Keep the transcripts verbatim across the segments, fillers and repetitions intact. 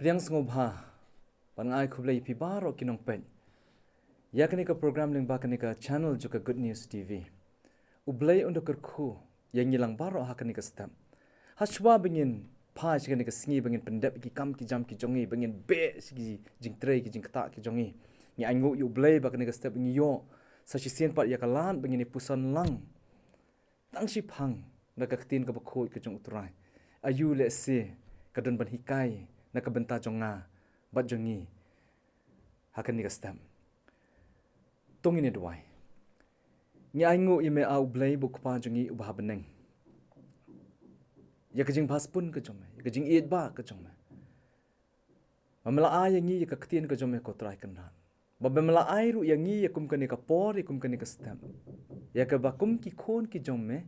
Pdiang sngewbha, bad nga ai khublei ïa phi baroh ki nongpeit ïa kane ka program lyngba kane ka channel jong ka Good News T V. U Blei un da kyrkhu ïa ngi lang baroh ha kane ka step. Hashwa ba ngin phai sha kane ka sngi ba ngin pyndep ki kam ki jam ki jong ngi, ba ngin beh sha ki jingtrei ki jingktah ki jong ngi, ngi ainguh ïa U Blei ba kane ka step ngi ïoh sa shisien pat ïa ka lad ba ngin ïa puson lang tang shiphang na ka ktien kaba khuid ka jong U Trai. Aïu lehse ka don ban hikai na ka bynta jong nga bad jong ngi ha kane ka step. To ngin ïa duwai. Ngi ainguh ïa me, A U Blei, ba U Kpa jong ngi uba ha bneng, ïa ka jingbhaspun ka jong me, ïa ka jingïeit ba ka jong me. Ba me la ai ïa ngi ïa ka ktien ka jong me, ko Trai Kynrad. Ba me la ai ruh ïa ngi ïa kum kane ka por, ïa kum kane ka step, ïa kaba kum ki khun ki jong me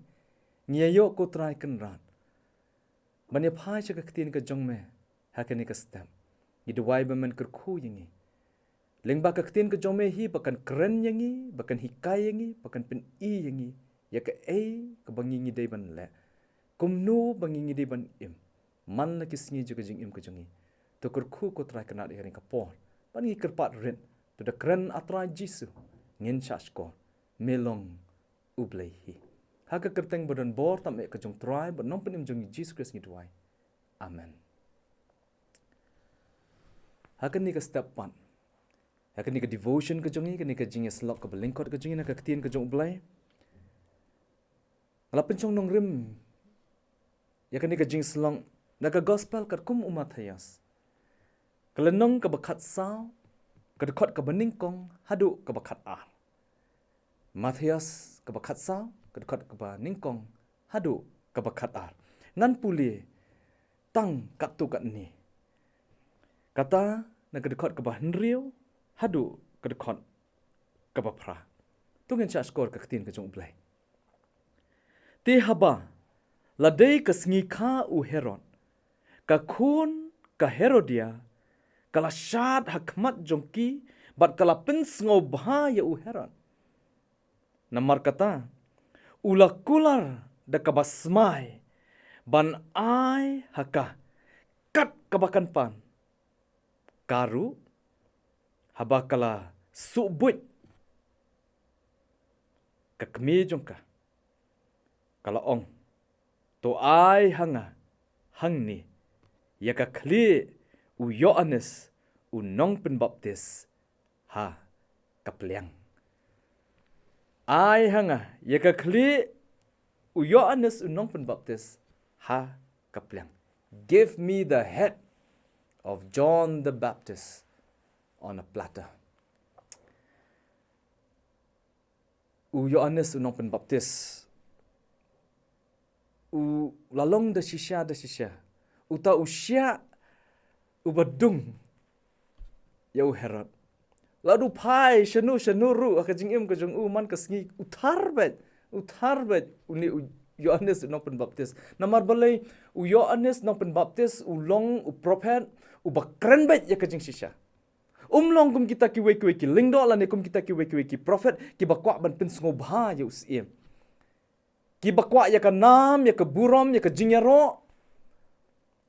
ngi ïa ïoh, ko Trai Kynrad, ban ïa phai sha ka ktien ka jong me ha kane ka step. Ngi duwai ba men kyrkhu ïa ngi lyngba ka ktien ka jong me hi, ba kan kren ïa ngi, ba kan hikai ïa ngi, ba kan pyni ïa ngi ïa kaei kaba ngi ngi dei ban leh, kumno ba ngi ngi dei ban im man la ki sngi jong ka jingim ka jong ngi. To kyrkhu, ko Trai Kynrad, ïa kane ka por, ban ngi kyrpad rit. To da kren, A Trai Jisu, ngin shah shkor. Me long U Blei hi. Ha ka kyrteng ba don bor tam eh ka jong U Trai bad Nongpynim jong ngi Jisu Khrist ngi duwai. Amen. Ha kane ka step pat, ha kane ka devotion ka jong ngi, kane ka jingïasyllok kaba lyngkot ka jong ngi na ka ktien ka jong U Blei, nga la pynshong nongrim ïa kane ka jingïasyllok na ka Gospel katkum u Mathaios, ka lynnong kaba khatsaw, ka dkhot kaba nyngkong haduh kaba khatar. Mathaios kaba khatsaw, ka dkhot kaba nyngkong haduh kaba khatar. Ngan pule tang katto katne. Kata na ka dkhot kaba hynriew haduh ka dkhot kaba phra. To ngin shah shkor ka ktien ka jong U Blei. Te haba la dei ka sngi kha u Herod, ka khun ka Herodia ka la shad ha khmat jong ki, bad ka la pynsngewbha ïa u Herod. Namar kata, u la kular da kaba smai ban ai ha ka kat kaba kan pan. Ka ruh, haba ka la suh buit ka kmie jong ka, ka la ong, "To ai ha nga hangne ïa ka khlieh u Ïoannis u nongpynbaptis ha ka pliang. Ai ha nga ïa ka khlieh u Ïoannis u nongpynbaptis ha ka pliang. Give me the head of John the Baptist on a platter." U Ïoannis u nongpynbaptis u la long da shisha da shisha uta u shiah uba dung ïa u Herod. Lada u phai shano shano ruh ha ka jingim ka jong u man ka sngi, u thar beit, u thar beit une u Ïoannis u nongpynbaptis. Namar balei? U Ïoannis nongpynbaptis u long u prophet uba kren beit ïa ka jingshisha. Um long kum kita kiwei kiwei ki lyngdoh lane kum kita kiwei kiwei ki prophet kiba kwah ban pynsngewbha ïa u Syiem, kiba kwah ïa ka nam, ïa ka burom, ïa ka jingïaroh,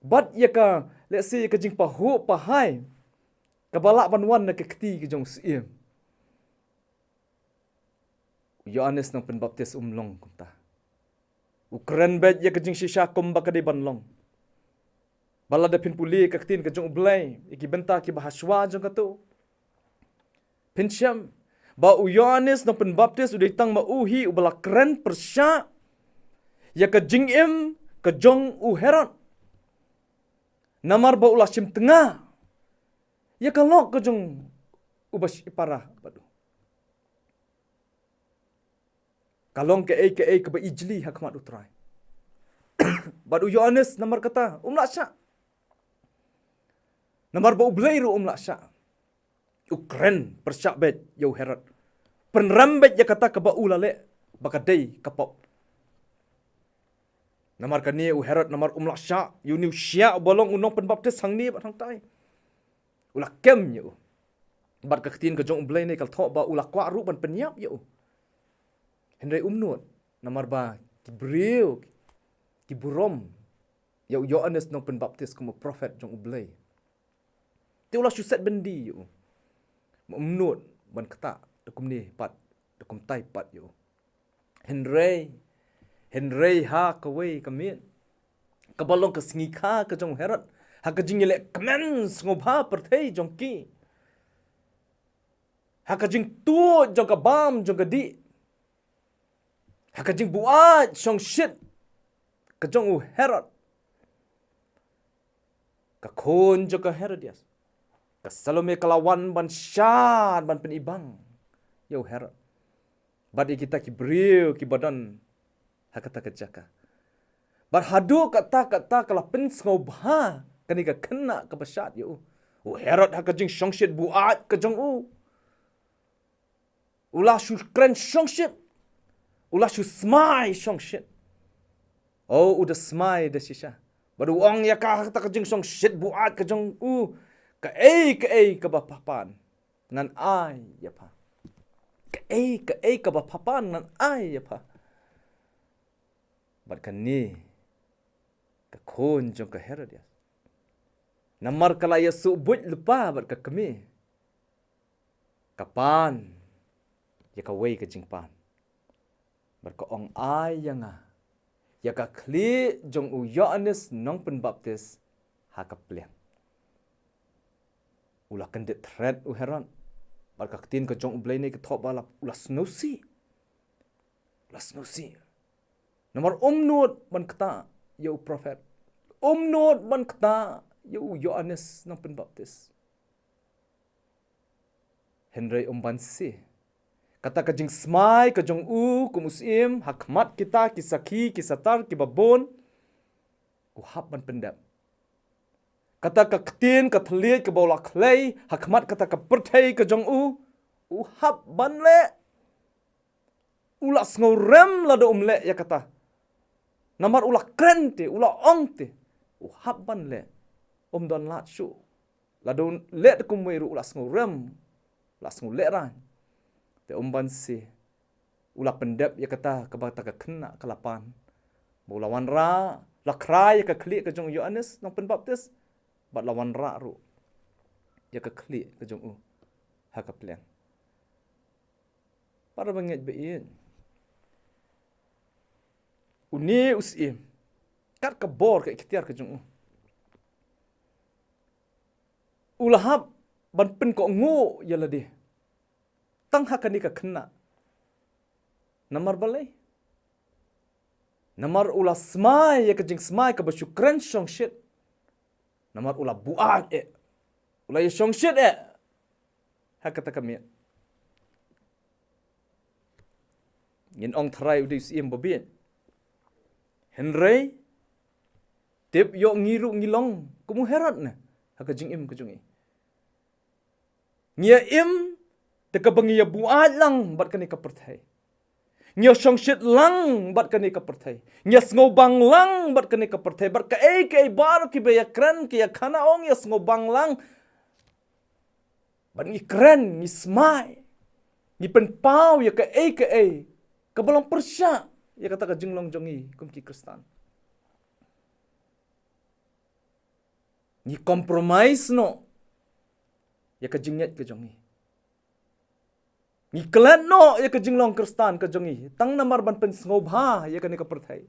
bad ïa ka, let's say, ïa ka jingpahuh pahai kaba lah ban wan na ka kti ka jong u Syiem. U Ïoannis nongpynbaptis um long kumta. U kren beit ïa ka jingshisha kumba ka dei ban long. Ba lada phin pule ka ktien ka jong U Blei ïa ki bynta kiba hashwa jong kato, phin shem ba u Ïoannis nongpynbaptis u dei tang ma u hi uba la kren pyrshah ïa ka jingim ka jong u Herod. Namar ba u la shim tnga ïa ka lok ka jong uba shipara bad u. Ka long kaei kaei kaba ijli ha khmat U Trai. Bad u Ïoannis namar kata um lah shah. Namar ba U Blei ruh um lah shah. U kren pyrshah beit ïa u Herod, pynrem beit ïa kata kaba u la leh ba ka dei ka pop. Namar kane u Herod namar um lah shah ïa une u shiah uba long u nongpynbaptis hangne bad hangtai, u la kem ïa u. Bad ka ktien ka jong U Blei ne ka la thoh ba u la kwah ruh ban pynïap ïa u. Hynrei um nud, namar ba ki briew ki burom ïa u Ïoannis nongpynbaptis kum u prophet jong U Blei. Te u la shu set byndi ïa u. Ym nud ban ktah da kumne pat, da kumtai pat ïa u. Hynrei, hynrei ha kawei ka miet, kaba long ka sngi kha ka jong u Herod, ha ka jingïaleh kmen sngewbha pyrthei jong ki, ha ka jingtuid jong ka bam jong ka dih, ha ka jingbuaid shongshit ka jong u Herod, ka khun jong ka Herodias, ka Salome ka la wan ban shad ban pynibang ïa u Herod bad ïa kita ki briew kiba don ha kata ka jaka. Bad haduh katta katta ka la pynsngewbha kane ka khynnah kaba shad ïa u. U Herod ha ka jingshongshit buaid ka jong u, u la shu kren shongshit, u la shu smai shongshit. O, u da smai da shisha. Bad u ong ïa ka ha kata ka jingshongshit buaid ka jong u, kaei kaei kaba pha pan, ngan ai ïa pha. Kaei kaei kaba pha pan, ngan ai ïa pha. Bad kane ka khun jong ka Herodias, namar ka la ïasuh buit lypa bad ka kmie, ka pan ïa kawei ka jingpan bad ka ong, ai ïa nga ïa ka khlieh jong u Ïoannis Nongpynbaptis ha ka pliang. U la kyndit thret u Herod bad ka ktien ka jong U Blei ne ka thoh ba la, u la sngewsih. U la sngewsih. Namar um nud ban ktah ïa u prophet, um nud ban ktah ïa u Ïoannis Nongpynbaptis. Hynrei um ban sih, kata ka jingsmai ka jong u kum u syiem ha khmat kita ki sakhi ki satar kiba bun, u hap ban pyndep. Kata ka ktien ka thylliej kaba u la khlei ha khmat kata ka pyrthei ka jong u, u hap ban leh. U la sngewrem lada um leh ïa kata. Namar u la kren te, u la ong te, u hap ban leh. Um don lad shuh. Lada u leh te kumwei ruh u la sngewrem, u la sngewlehraiñ. Te um ban sih, u la pyndep ïa kata kaba kata ka khynnah ka la pan. Ba u la wanrah, la khrai ïa ka khlieh ka jong u Ïoannis Nongpynbaptis, bad la wanrah ruh ïa ka khlieh ka jong u ha ka pliang. Para bangeit ba ïeit, une u syiem, kat ka bor ka iktiar ka jong u, u la hap ban pynkohnguh ïa lade tang ha kane ka khynnah. Namar balei? Namar u la smai ïa ka jingsmai kaba shu kren shongshit. Namar u la buaid eh, u la ïa shongshit eh ha kata ka miet. Ngin ong tharai u dei u syiem babieit, hynrei tip ïoh ngi ruh ngi long kum u Herod ne ha ka jingim ka jong ngi. Ngi ïa im da kaba ngi ïa buaid lang bad kane ka pyrthei. Ngi ïa shongshit lang bad kane ka pyrthei. Ngi ïa sngewbang lang bad kane ka pyrthei. Bad kaei kaei baroh kiba ïa kren ki ïa khana, ong ïa sngewbang lang. Bad ngi kren, ngi smai, ngi pynpaw ïa kaei kaei kaba long pyrshah ïa kata ka jinglong jong ngi kum ki Khristan. Ngi compromise noh ïa ka jingngeit ka jong ngi. Ngi klet noh ïa ka jinglong Khristan ka jong ngi tang namar ban pynsngewbha ïa kane ka pyrthei.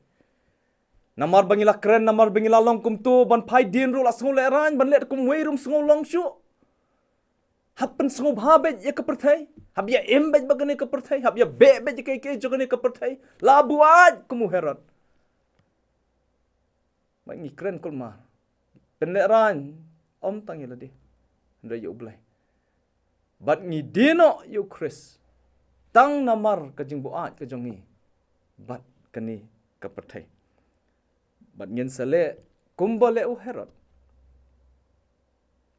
Namar ba ngi la kren, namar ba ngi la long kumto, ban phai dien ruh la sngewlehraiñ, ban leh kumwei ruh ym sngewlong shuh. Hap pynsngewbha beit ïa ka pyrthei, hap ïa im beit bad kane ka pyrthei, hap ïa beh beit ïa kaei kaei jong kane ka pyrthei. La buaid kum u Herod. Bad ngi kren kulmar, pynlehraiñ ym tang ïa lade, hynrei ïa U Blei. Bad ngi die noh ïa U Khrist tang namar ka jingbuaid ka jong ngi bad kane ka pyrthei. Bad ngin sa leh kumba leh u Herod.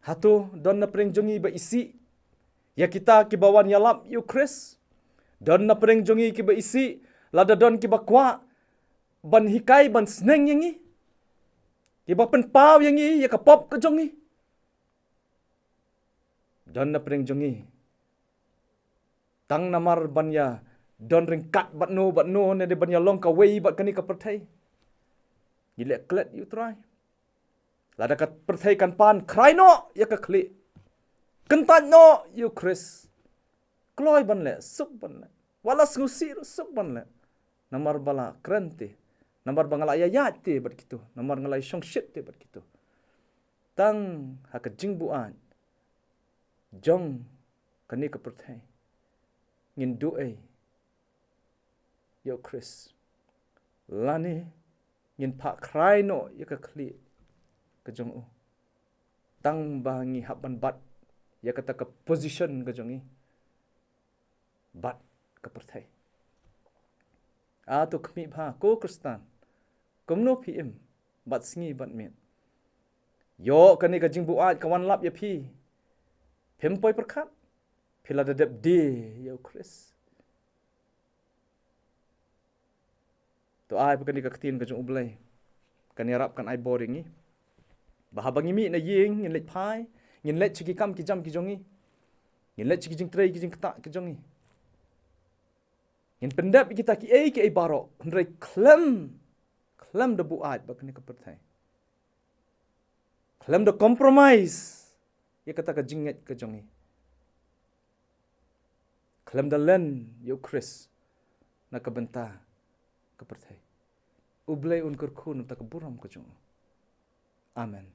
Hato don na pdeng jong ngi ba isih ïa kita kiba wan ïalap ïa U Khrist? Don na pdeng jong ngi kiba isih lada don kiba kwah ban hikai, ban sneng ïa ngi, kiba pynpaw ïa ngi ïa ka pop ka jong ngi? Don na pdeng jong ngi tang namar ban ïa don ryngkat bad no bad no, ne dei ban ïa long kawei bad kane ka pyrthei? Ngi leh klet ïa U Trai. Lada ka pyrthei kan pan, khrai noh ïa ka khlieh. Kyntait noh ïa u Khrist. Kloi ban leh, suk ban leh. Wat la sngewsih ruh, suk ban leh. Namar ba la kren te. Namar ba nga la ïaid te bad kito. Namar nga la shongshit te bad kito. Tang ha ka jingbuaid jong kane ka pyrthei, ngin duh ei ïa u Khrist, lane ngin phah khrai noh ïa ka khlieh ka jong u, tang ba ngi hap ban bat ïa kata ka position ka jong ngi bad ka pyrthei. A to khmih bha ko Khristan, kumno phi im bad sngi bad miet? Ïoh kane ka jingbuaid ka wan lap ïa phi, phim poi pyrkhat, phi la da dep die ïa u Khrist. To ai ba kane ka ktien ka jong U Blei kan ïarap, kan ai bor ïa ngi, ba haba ngi mih na ïing, ngin leit phai, ngin leit sha ki kam ki jam ki jong ngi, ngin leit sha ki jingtrei ki jingktah ki jong ngi, ngin pyndep ïa kita kiei kiei baroh, hynrei khlem, khlem da buaid bad kane ka pyrthei, khlem da compromise ïa kata ka jingngeit ka jong ngi, khlem da len ïa u Khrist na ka bynta ka pyrthei. U Blei un kyrkhu na ka bynta ka burom ka jong u. Amen.